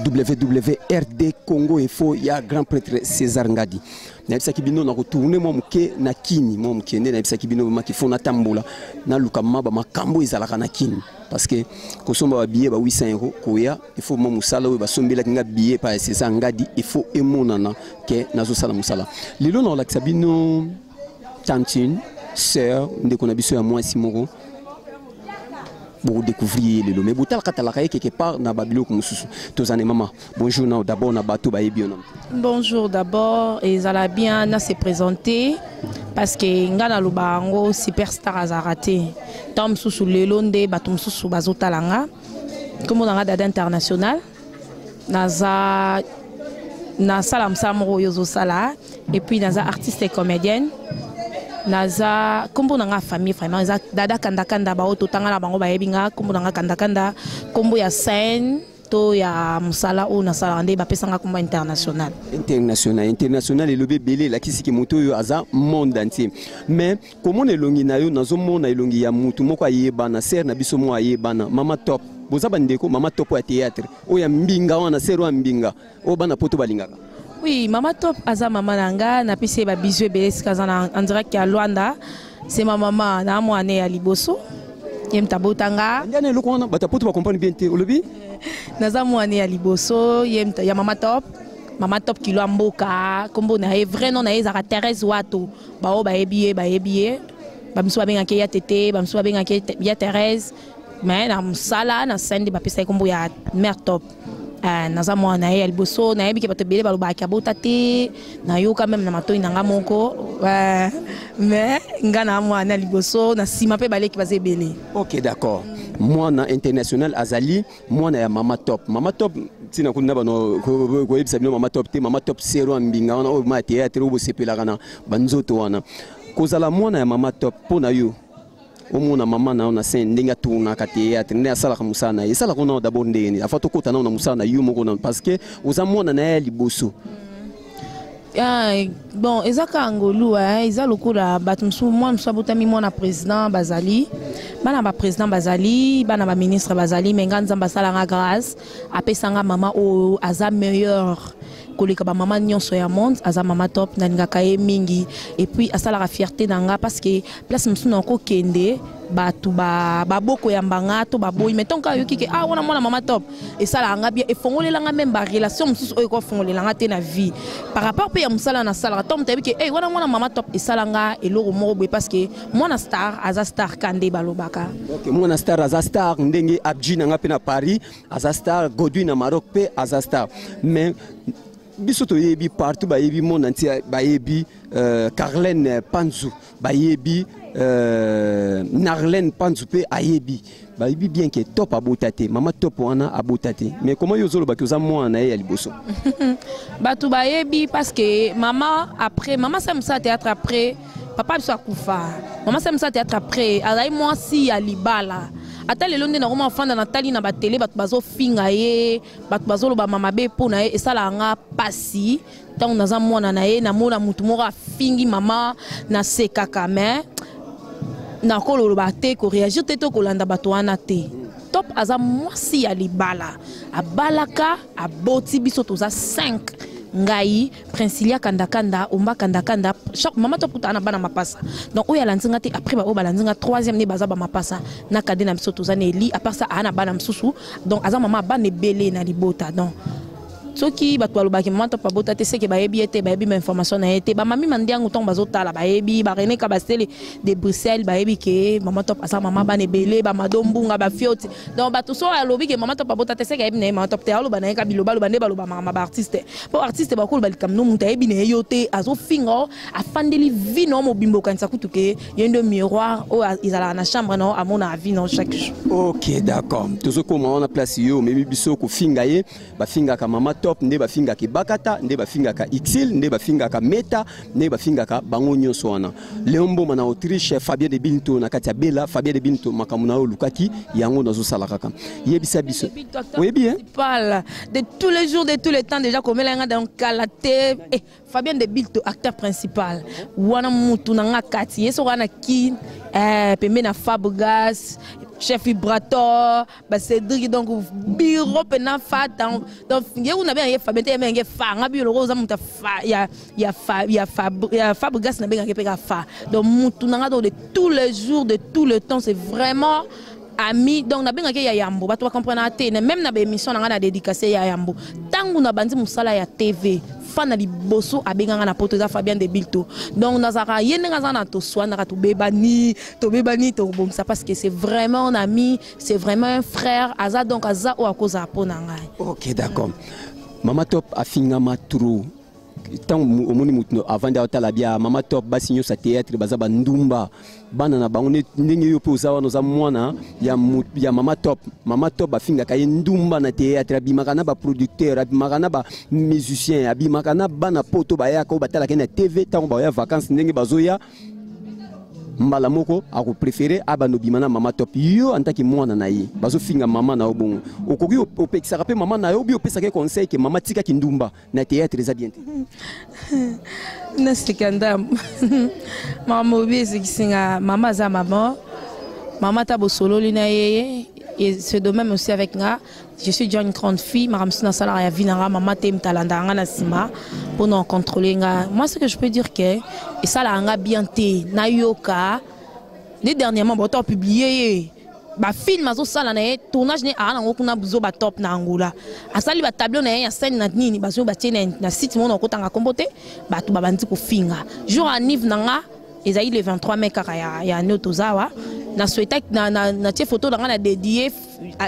Www RD Congo Info ya grand prêtre César Ngadi. Nayebisaki bino na kotourne mwa moke na Kini, mwa moke nde nayebisaki bino maki fo natambola, naluka ma bamakambo ezalaka na Kini, parce que kosomba babillet ba 800 € koya, il faut mwa mosala oyo basombelaki nga billet pa ya César Ngadi, il faut emonana ke nazosala mosala. Lelo na kolakisa bino tantine, sœur, ndeko na biso ya mwasi moko, bokodécouvrir ye lelo, mais botalaka talaka ye quelque part na babiloko mosusu. Tozane mama, bonjour. Na d'abord na bato bayebi yo na Bonjour d'abord, ezala bien na se présenter, parce que nga naloba yango, superstar azalaka te. Ntango mosusu lelo nde bato mosusu bazotala nga. Nkombo na nga Dada International. Naza nasala mosala moko oyo ozosala, et puis naza artiste et comédienne. Naza nkombo na nga famille vraiment eza Dada Kandakanda. Bao totanga na bango bayebi nga. Nkombo na nga Kandakanda, nkombo ya scène to ya mosala oyo nasalaka nde bapesanga nkombo international. International, international elobi ebele, elakisiki moto oyo aza monde entier. Mais komona elongi na yo, nazomona elongi ya mutu moko ayebana, sœur na biso moko ayebana, Mama Top. Boza bandeko? Mama Top oyo ya théâtre, oyo ya mbinga wana, sœur oyo ya mbinga oyo bana Poto balingaka. Oui, Mama Top aza mama na nga. Napesi ye babizu ebele esika aza na en direct ya Lwanda. C'est ma mama na mwana ya liboso, ye moto abotanga. Ndiana eloko wana, bato ya Poto bacomprendre bien te. Olobi? Naza mwana ya liboso ye ya Mama Top. Mama Top kilo ya mboka. Nkombo na ye, vrai nom na ye ezalaka Thérèse Wato. Bao bayebi ye, bayebi ye. Bamisu babengaki ye ya Tete, bamisu babengaki ye ya Thérèse, mais na mosala na scène nde bapesa ye nkombo ya Mare Top. Naza mwana na ye ya liboso. Nayebi ke bato ebele balobaka abota te, nayoka même na matoi na nga moko, mais nga na mwana ya liboso. Na nsima mpe baleki baza ebele. Ok, d'accord. Mwana international azali mwana ya Mama Top. Mama Top, ntina kuna bano koyebisa bino Mama Top te. Mama Top sero ya mbinga wana oyo ma ya théâtre oyo bosepelaka na banzoto wana. Kozala mwana ya Mama Top, mpo na yo, omona mama na yo na scène, ndenge atournaka théâtre, ndenge asalaka mosala na ye, esalaka nao d'abord ndenge nini? Afa tokɔta nao na mosala na yo moko nano, parce que oza mwana na ye ya liboso. Ah, bon, eza kaka ngolu, eza lokola bato mosusu, mwana mosusu abotami mwana président, bazali bana baprésident, bazali bana baministre, bazali. Mais nga, Nzambe asalanga grâce, apesanga mama oyo aza meilleur koleka bamama nyonso ya monde. Aza Mama Top. Nalingaka ye mingi, et puis asalaka fierté na nga, parce que place mosusu nakokende, bato baboko yamba nga to baboyi, mais ntongo ayoki ke ah, wana mwana Mama Top, esalaka nga bien, efongolelanga même barelation mosusu oyo ekofongolela te na vie par rapport mpe ya mosala nasalaka. Ntango moto ayebi ke hey, wana mwana Mama Top, esalanga eloko moko boye, parce que mwana star aza star ka nde balobaka. Ok, mwana star aza star. Ndenge Abji na nga mpe na Paris aza star, Godwin na Maroc mpe aza star. Mais biso toyebi partout, bayebi monde entier, bayebi Carlene Panzu, bayebi Narlene Panzu mpe ayebi, bayebi bien ke Top abota te, Mama Top wana abota te. Mais comment yo ozolobaki oza mwana na ye ya liboso? Bato bayebi parce que mama, après mama asala mosala théâtre, après papa biso akufa, mama asala mosala théâtre, après azali mwasi ya libala. Ata lelo nde nakoma ofanda, natali na batele, bato bazofinga ye, bato bazoloba mabe mpo na ye, esalaka nga mpasi. Ntango naza mwana na ye, namona motu moko afingi mama, nasekaka, mais nakoloba te, koréagir te to kolanda bato wana te. Top aza mwasi ya libala, abalaka, aboti. Biso toza 5: ngai, Princilia Kandakanda, Omba Kandakanda. Chaque mama Top kutana na bana mapasa, donc oyo alandi nga te, après baoyo balandi nga troisième nde baza bamapasa na kade na biso. Toza na Eli. À part ça, aa na bana mosusu, donc aza mama bana ebele na libota. Donc soki bato balobaki Mama Top abota te, seke bayebi ye te, bayebi bainformation na ye te. Bamami Mandiango, ntango bazotala, bayebi Barené Kabasele de Bruxelles, bayebi ke Mama Top aza mama bana ebele, bamado mbunga bafioti. Donc bato so alobi ke Mama Top abota te, seke ayebi na ye Mama Top te. Aloba na ye ka bilobaloba nde baloba makambo baartiste, mpo artiste bakoloba likambo no moto ayebi na ye yo te, azofinga, afandeli vie na yo mobimba, okanisa kutu ke ye nde miroir oyo ezalaka na chambre na yo, amonaka vie na yo chaque jour. Ok, d'accord. Tozokoma wana place yo omemi biso. Kofinga ye, bafingaka Mama Top nde bafingaka Ebakata, nde bafingaka Ixil, nde bafingaka Meta, nde bafingaka bango nyonso wana. Léon Mboma na Autriche, Fabien de Binto na kati ya Bela. Fabien de Binto, makambo na yo olukaki yango nazosala kaka. Yebisa biso, oyebi ye? Parle de tous les jours, de tous les temps, déjà komela nga donc kala te. Eh, Fabien de Bilto, acteur principal wana, mutu na nga kati ye soko wana ki, eh, pembe na Fabgas. Chef vibrator, ba Cédric donc bureau pena fa donc ye kuna benga ye Fabien te ye benga ye fa nga bi loko oza mutu fa ya ya fa ya fa ya Fabregas na benga ye pe ka fa donc mutu na nga donc de tous les jours de tout le temps c'est vraiment ami donc nabengaki ya yambo bato bacomprena te même na baémission na ngai na dédicace ya yambo ntango nabandi mosala ya tv fa na liboso abenganga na poto eza fabien de bilto donc nazalaka ye ndenge aza na toswanaka tobebani tobebani tokobongisa parce que c'est vraiment un ami c'est vraiment un frère aza donc aza oyo akozala mpo na ngai ok d'accord mama top afingama trop ntango omoni moto avandi aotala bia mama top basi nyonso ya théâtre baza bandumba bana na bango ndenge yo mpe oza wana oza mwana ya, ya mama top mama top afingaka ye ndumba na théâtre abimaka na baproducteur abimaka na bamusicien abimaka na bana poto bayaka oyo batalaka ye na tv ntango baoya vacance ndenge bazoya mbala moko akoprefere abanda obima na mama top yo antaki mwana na ye bazofinga mama na yo bongo okoki opekisaka mpe mama na yo obi opesaka ye conseil ke mama tika kindumba na théâtre eza bien te naseka ndambo mama obi esekisi nga mama aza mama mama ata bosololi na ye et ce domaine aussi avec nga je suis déjà une grande fille makambo mosusu nasalaka ya vie na nga mama te moto alandaka nga na nsima mpona contrôler nga moi ce que je peux dire que esalaka nga bien te nayoka nde dernièrement bauta publie ye bafilme azosala na ye tournage ne aa nango kuna buzoba top na angola asali batableau na ye ya scène na nini bazwi batie na site moko na okotanga nkombo te bato babandi kofinga jour anive na nga ezali le 23 mai kaka ya, ya année toza awa na souhaitaki na, na, na tie photo na nga na dédie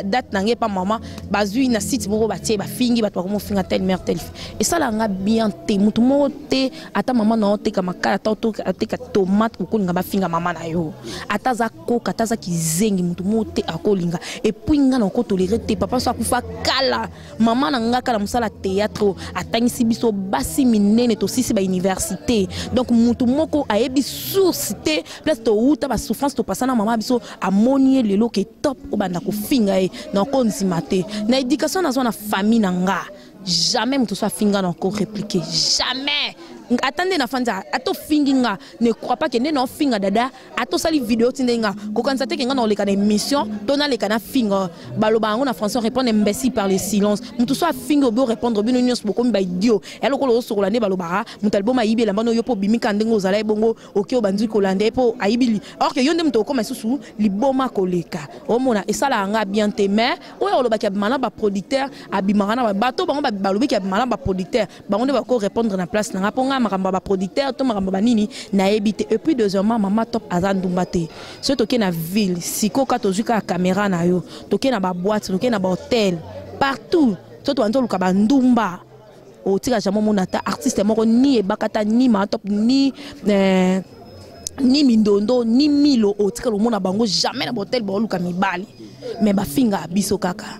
date na ngai epa mama bazwi na site moko batie bafingi bato bakomofinga tel mare tel esala nga bien te motu moko te ata mama na yo oteka makala ata oteka tomate okolinga bafinga mama na yo ata aza koka ata aza kizengi motu moko te akolinga epuis nga na okotolere te papa so akufa kala mama na nga kala mosala théâtre atangisi biso basi minene tosisi ba université donc motu moko ayebi source te place towuta ba souffrance topasa na mama biso amoni ye lelo ke top obanda kofinga ye na okondima te na éducation nazwa na famille na nga jamais moto so afinga na oko répliquer jamais ata nde nafandi ata ofingi nga ne crois pas ke nde naofinga dada ata osali video ti nde nga kokanisa te ke nga na oleka na émission to naleka na finga baloba yango na français répondre imbécile par le silence moto so afingi obi orépondre bino nyonso bokomi baidio ya lokola osokola nde balobaka moto aliboma ayibi elamba no yo mpo obimi kaka ndenge ozala ye bongo oke obandi kolanda ye mpo ayibi or ke yo nde moto okoma lisusu liboma koleka omona esalaka nga bien te mais oyo olobaki abima na baproducteur abimaka na bato bango balobiki abima na baproducteur bango nde bako répondre na place na nga mpo nga makambo ya baproducteur to makambo banini nayebi te et puis deuxièmement mama top aza ndumba te soki toke na ville sikoyo ka tozwi kaka caméra na yo toke na baboite toke na bahotel partout so tobandi toluka bandumba otika jamais omona ata artiste moko ni ebakata ni mama top ni eh, ni mindondo ni milo otikala omona bango jamais na bahotel baoluka mibali me bafingaka biso kaka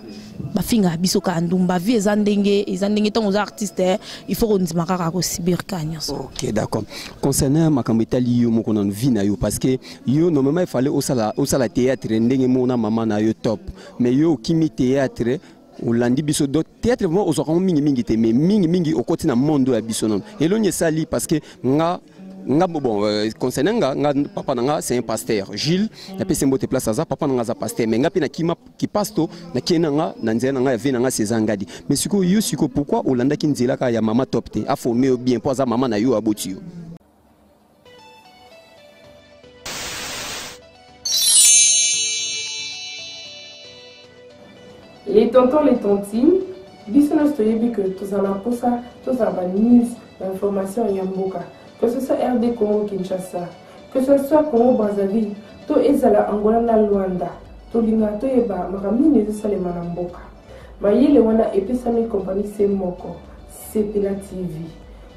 bafingaka biso kaka ndumba vie eza ndenge eza ndenge ntango oza artiste eh, il faut kondima kaka kosibir ka nyonso ok d'accord concernant makambo etali yo moko nanu vie na yo parce que yo normalement il fallait osala, osala théâtre ndenge moko na mama na yo top mais yo okimi théâtre olandi biso do théâtre vraiment ozwaka yango mingimingi te mais mingimingi okoti na monde ya biso nanu eloni esali parce que nga nga bon euh, concernant nga nga papa na nga c'est un pasteur Gilles napesi mbote place aza papa na nga aza pasteur mais nga mpe nakima kipasto nakei na nga na nzela na nga ya vie na nga César Ngadi mais sikoyo yo sikoyo pourquoi olandaki nzela kaka ya mama top te aforme yo bien mpo aza mama na yo aboti yo Les tontons, les tontines, biso nyonso toyebi que tozala na mposa tozala ba news ba information ya mboka que ce soit RD Congo Kinshasa que ce soit Congo Brazzaville to ezala Angola na Luanda tolingaka toyeba makambo nini ezosalema na mboka mayele wana epesami kompani se moko Sepela TV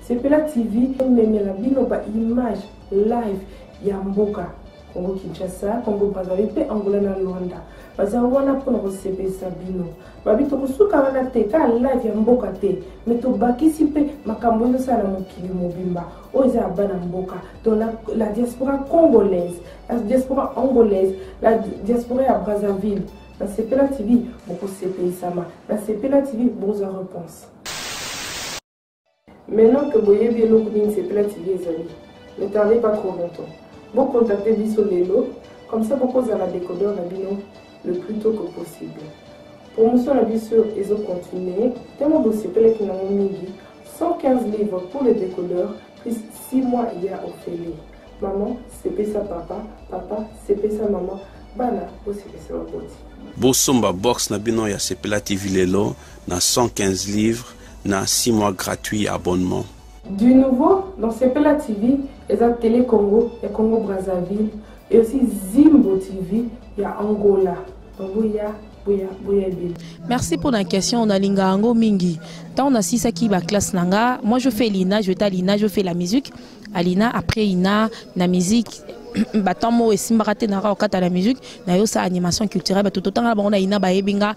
Sepela TV ememela bino ba image live ya mboka Congo Kinshasa, Congo Brazzaville mpe Angola na Luanda. Baza wana mpo na kosepelisa bino. Babi tokosuka wana te kaka live ya mboka te, me tobakisi mpe makambo ezosala na mokili mobimba oyo eza ya bana mboka. Donc la, la diaspora congolaise, la diaspora angolaise, la diaspora ya Brazzaville, na Sepela TV bokosepelisama, na Sepela TV bokozwa réponse. Maintenant que boyebi eloko nini Sepela TV ezali, ne tardez pas trop longtemps. Bo contacter biso lelo, comme ça bokozala décodeur na bino. le plus tôt que possible. Promotion na biso ezo continuer tellement bosepelaki nango mingi 115 livres pour le décodeur plus 6 mois ya ofele. Maman sepesa papa, papa sepesa maman, bana bosepesa baboti. Bosomba box na bino ya Sepela TV lelo na 115 livres na 6 mois gratuit ya abonnement. Du nouveau dans Sepela TV eza Tele Congo ya Congo Brazzaville et aussi Zimbo TV ya Angola. Donc boya boya boya ebele. Merci pour la question nalinga yango mingi. Ntango nasilisaki ba classe na nga, moi je fais l'INA, je à l'INA, je fais la musique. À l'INA, après INA, na musique batemps moko esimbaka te naka kokata la musique nayosala animation culturelle bato totanga na bango na INA bayebi nga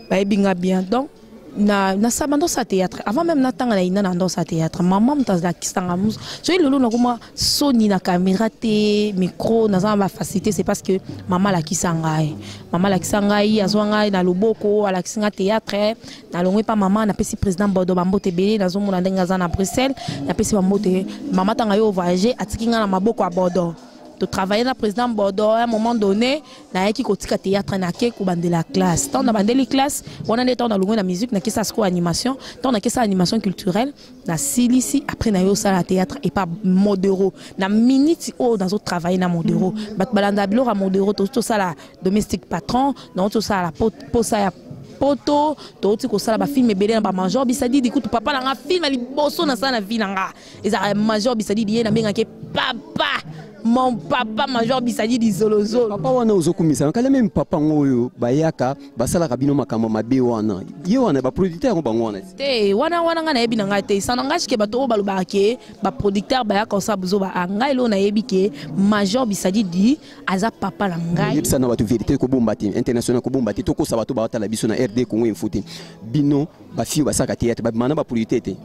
bayebi nga bien donc na nasala ndosa théâtre avant même natanga na ina na ndosa théâtre mama moto azalakisanga mosu soki lelo nakoma soni na caméra te micro naza na bafacilité c'est parce que mama alakisa ngai mama alakisa ngai azwa ngai na loboko alakisi ngai théâtre nalongwe mpa mama napesi président bodo bambote ebele nazomona ndenge aza na bruxelles napesi bambote mama ntango aye ovoyage atiki ngai na maboko ya bodo totravaille na président Bordeaux à un moment donné nayaki kotika théâtre nake kobandela classe ntango nabandeli classe wana nde ntango nalongwe na musique nakesa sikoyo animation ntango nakesa animation culturelle nasilisi après naye osala théâtre epa modero na minute oyo nazotravaille na modero bato balanda biloko ya modero tozi tosala domestique patron nango tosala posa ya poto touti kosala bafilme ebele na bamajor bisadidi kutu papa na nga filme ya liboso nasala na vie na nga ezalaka major bisadidi ye nabengaki papa mon papa major bisadidi zolozolo papa wana ozokumisa kala meme papa ngo oyo bayaka basalaka bino makambo mabe wana ye wana baproducteur yango bango wana te wana wana ngai nayebi na ngai te ça n'engage ke bato oyo balobaka ke baproducteur bayaka kosala buzoba a ngai eloo nayebi ke major bisadidi aza papa na ngai yebisa na bato verité kobomba te international kobomba te tokosa bato baotala biso na rd congo info te bino bafille basalaka théâtre babimaka na baproducteur te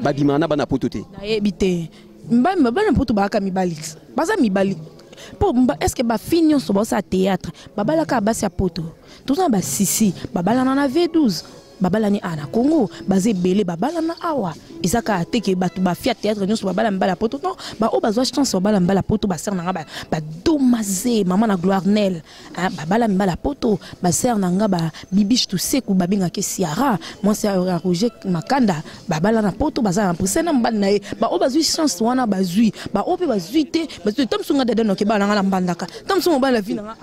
babimaka na bana poto te nayebi te bana poto bayaka mibali baza mibali mpo est ce que bafille nyonso baosala théâtre babalaka basi ya poto toza na basisi babalana na v12 babalani awa na congo baza ebele babalana awa eza kaka te ke bato bafia théâtre nyonso babala mibala poto non baoyo bazwa chance babala mibala poto basere na nga badomaze mama na gloire nel babala mibala poto basere na nga babibiche tuseku babengaki siara mwasi ya roger makanda babala na poto baza na prise na mobali na ye baoyo bazwi chance wana bazwi baoyo mpe bazwi te bazwi te mosu nga dada noke bala na nga na mbandaka ta mosu mobali na vi na nga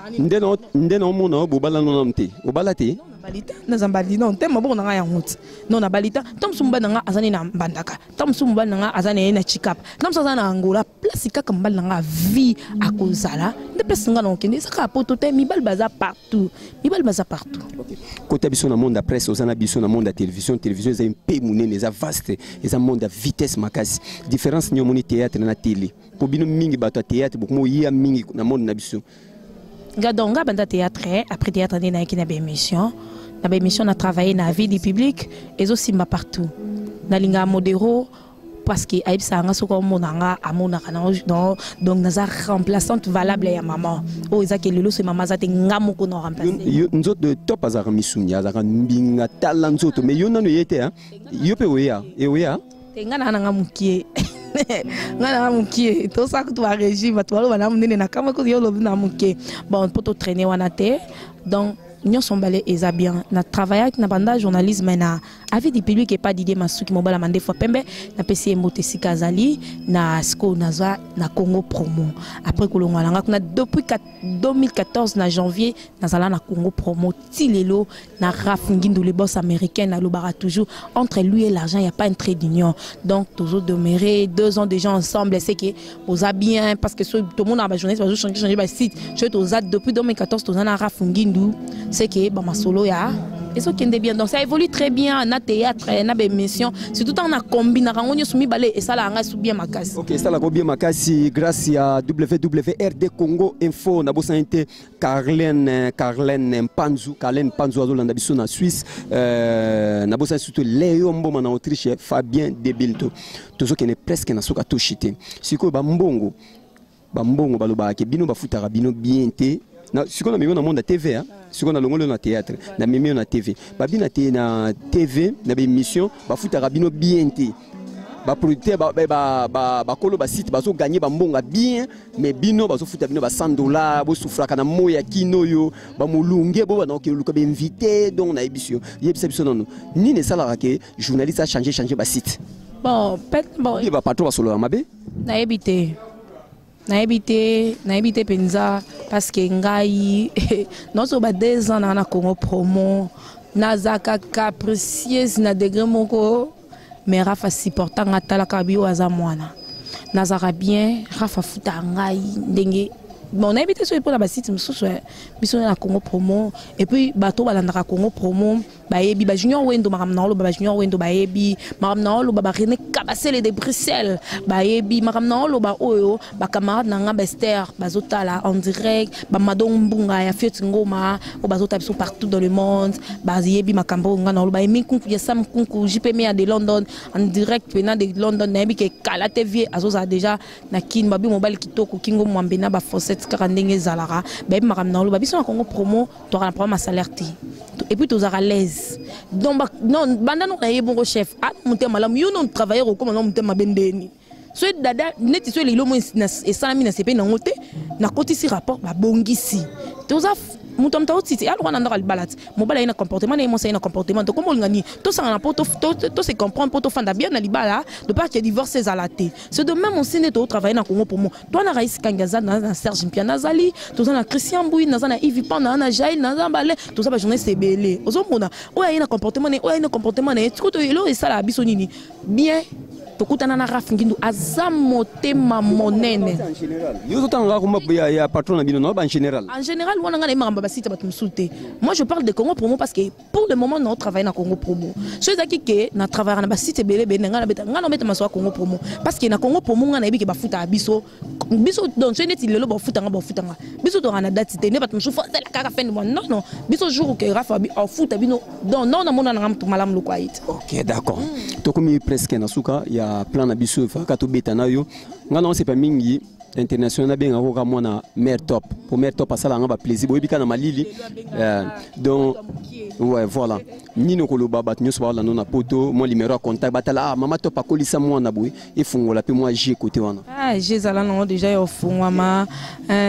nde na omona oyo bobala nano te obala te balita naza mbali non te maboko na ngai yango ti non na balita ta mosu mobali na ngai aza ne na mbandaka ta mosusu mobali na nga aza na ye na chikapa ta mosusu aza na angola place kaka mobali na nga vie akozala nde place nga na okende eza kaka poto te mibali baza partout mibali baza partout okay. Kota biso na monde ya presse oza na biso na monde ya télévision télévision eza mpe monene eza vaste eza monde ya vitesse makasi différence nini omoni théâtre na télé mpo bino mingi bato ya théâtre bokoma oya mingi na monde na biso nga donc nga banda théâtre après théâtre nde nayaki na baémission na baémission na travaille na vie du public ezosimba partout nalingaka modero parce que ayebisaka nga soki omona nga amonaka nango donc naza remplaçante valable ya mama oyo eza ke lelo soki mama aza te nga moko na remplace nzoto top azalaka misuni azalaka mbinga tala nzoto mais yo nano ye te yo mpe oya eoya te nga naa nanga mokie nga nanga mokie tosala kutu barégime bato baloba na monene na kamwe kutu yo olobi na mokie bon mpo totraine wana te donc nyonso mbale eza bien na travaillaki na banda journalisme na avis du public epa Didier Masuki mobala mandefu ya pembe napesi ye mbote esika azali na sikoyo nazwa na Congo promo après kolongwa na nga kuna depuis 2014 na janvier nazala na Congo promo ti lelo na Raf Ngindu le boss américain nalobaka toujours entre lui et l'argent il y a pas un trait d'union donc tozo demeurer 2 ans déjà ensemble c'est que oza bien parce que so tout le monde a ba journaliste bazo changer changer ba site so toza depuis 2014 toza na Raf Ngindu c'est que ba masolo ya ezokende bien donc ça évolue très bien na théâtre na baémission surtout ntango na combinaka yango nyonso mibale esalaka ngai su bien makasi ok esalaka bien makasi grâce ya wwrd congo info nabosani te carlene carlene mpanzu carlene mpanzu azolanda biso na suisse nabosani surtout leo mboma na autriche fabien debilto tozokende presque na suka toshi te sikoyo bambongo bambongo balobaka ke bino bafutaka bino bien te sikoyo namemi yo na monde ya tv sikoyo nalongoli yo na théâtre namemi yo na tv babi na te na tv na baémission bafutaka bino bien te Baproducteur, bakolo basite bazoganye bambonga bien, mais bino bazofuta bino ba 100 $, bosufraka na moi ya kino oyo bamolunge bo bana okoluka bainvité. Donc nayebi yo, yebisa biso nano nini esalaka ke journaliste achange change basite. Bon, peut bon. Ye bapatron basololaka mabe? Nayebi te, nayebi te, nayebi te mpenza, parce que ngai nazoba 2 ans naa na Congo Promo, naza kaka précieuse na degré moko, mais Rafa supporta nga. Atalaka bi oyo aza mwana, nazalaka bien. Rafa afuta ngai ndenge. Bon, nayebi te soki mpona basite mosusu. Biso na Congo Promo, et puis bato balandaka Congo Promo bayebi, bajunior Wendo makambo na oloba, bajunior Wendo bayebi makambo na oloba, barené Kabasele de Bruxelles bayebi makambo na oloba oyo, bacamarade na nga baester bazotala en direct, bamadong Mbunga ya Fiot Ngoma oyo bazotala biso partout dans le monde bayebi makambo oyo nga na oloba. Emi Nkunku ya Sam Nkunku, JPM ya de London, en direct pena de London, nayebi ke kala te vie azozala déjà na Kini, babi mobali kitoko kingo mwambe na bafossette kaka ndenge ezalaka, bayebi makambo na oloba. Biso na Congo Promo tozalaka na problème ya salaire te, et puis tozalaka l'aise. Donc non, banda no naye bongo, chef a motema malamu. Yo non travailleur okóma na motema mabe ndeni? So dada neti so elelo mo esalami na sepeli nango te, nakotisi rapport, babongisi. Toza moto ya moto aotiti alokwa na ndako ya libala ti mobali aye na comportement na ye, mwasi aye na comportement. Tokoma olinga nini? Tosangana mpo tose comprendre, mpo tofanda bien na libala, de part que divorce ezala te. C'est de même aussi nde totravaille na Congo Promo. Toa na Raïs Kangi, aza na Serge Mpia, nazali, toza na Christian Mbui, naza na Yves Pan, naza na Jail, naza bale, toza bajournaliste ebele. Ozomona oyo aye na comportement na ye, oyo aye na comportement na ye. Tiko eloko esalaka biso nini bien, tokutana na Raf Ngindu, aza motema monene. Yo ozotanga kaka komba ya patron na bino na ba en général? En général wana nga na ye makambo basite bato mosusu te. Moi, je parle de Congo Promo parce que pour le moment na travaille na Congo Promo. So ezalaki ke na travaillaka na basite ebele ebele, nga nabeta, nga nabeta maso ya Congo Promo, parce que na Congo Promo nga nayebi ke bafutaka biso biso. Donc so neti lelo bafutanga, bafutanga biso, tokaka na date te nde bato mosusu fozela kaka fin de mois. Non, non, biso jour ke Rafa afuta bino. Donc non, namona nanga motu malamu lokwa ye te. Ok, d'accord. Tokomi presque na suka ya plan na biso. Efaka tobeta na yo. Nga na osepa mingi international, nabengaka kaka mwana mare top, po mare top asalaka nga baplaisir. Boyebi kaka na malili. Donc ouais, voilà. Nini okoloba bato nyonso baolanda na poto? Mwa numéro ya contact, batala, ah, mama top akolisa mwana boye, efungola mpe mwa g côté wana. Ah, g ezala nango déjà ya ofungwama,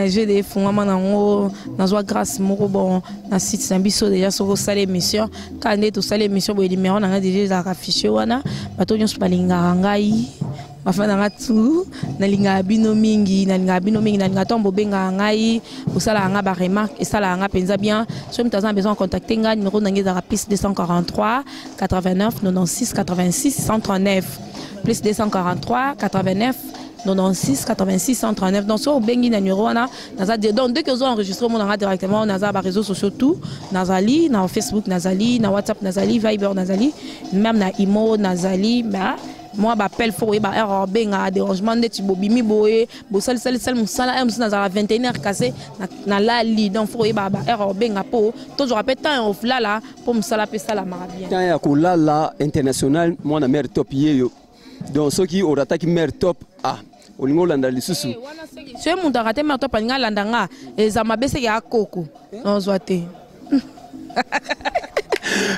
g de efungwama nango. Nazwa grâce moko bon na site na biso déjà. Soki osala émission kaka nde tosala émission boye, numéro na ngai déjà ezalaka fichier wana. Bato nyonso balingaka ngai, bafan na nga tu, nalingaka bino mingi, nalingaka bino mingi, nalingaka ntango bobengaka ngai, bosalaka nga baremarque, esalaka nga mpenza bien. Soki moto aza na besoin contacte ngai, numéro na ngai ezalaka plus 243 89 96 86 139, plus 243 89 96 86 139. Donc soki obengi na numéro wana, naza. Donc dès que ozo enregistre, omonanga directement. Naza baréseaux sociaux tout, nazali na Facebook, nazali na WhatsApp, nazali Viber, nazali même na Imo, nazali. Mais moi baappel, faut koyeba heure obenga, dérangement ndeti bobimi boye, bosalisalisali mosala heure mosusu nazalaka 21 heure kase nalali. Donc faut koyeba ba heure obenga mpo tozwaka mpe temps ya olala, mpo mosala mpe esalamaka bien. Temps ya kolala. International mwana mare top yeyo. Donc soki orataki mare top, ah, olingi olanda lisusu? Soki moto arate mare top, alingi alanda nga, eza mabe, seki akoko nozwa te.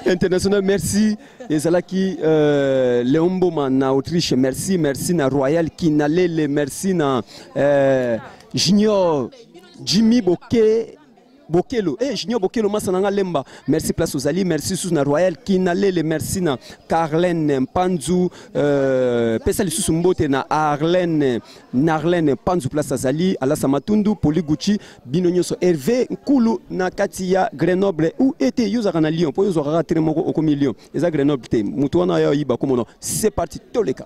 International, merci. Ezalaki Léon Mboma na Autriche. Merci, merci na Royal Kinalele, merci na Junior Jimmy Boke Bokelo, Junior Bokelo, masa na nga lemba, merci place ozali. Merci susu na Royal Kinalele, merci na Carlene Mpanzu, pesa lisusu mbote na Arlene, Narlene Mpanzu place azali, Alasa Matundu, Poli Gucci, bino nyonso, Hervé Nkulu na kati ya Grenoble ou ete yo ozalaka na Lyon, mpo yo ozwaka kaka train moko okomi Lyon, eza Grenoble te. Moto wana ya oyiba komono. C'est parti, toleka.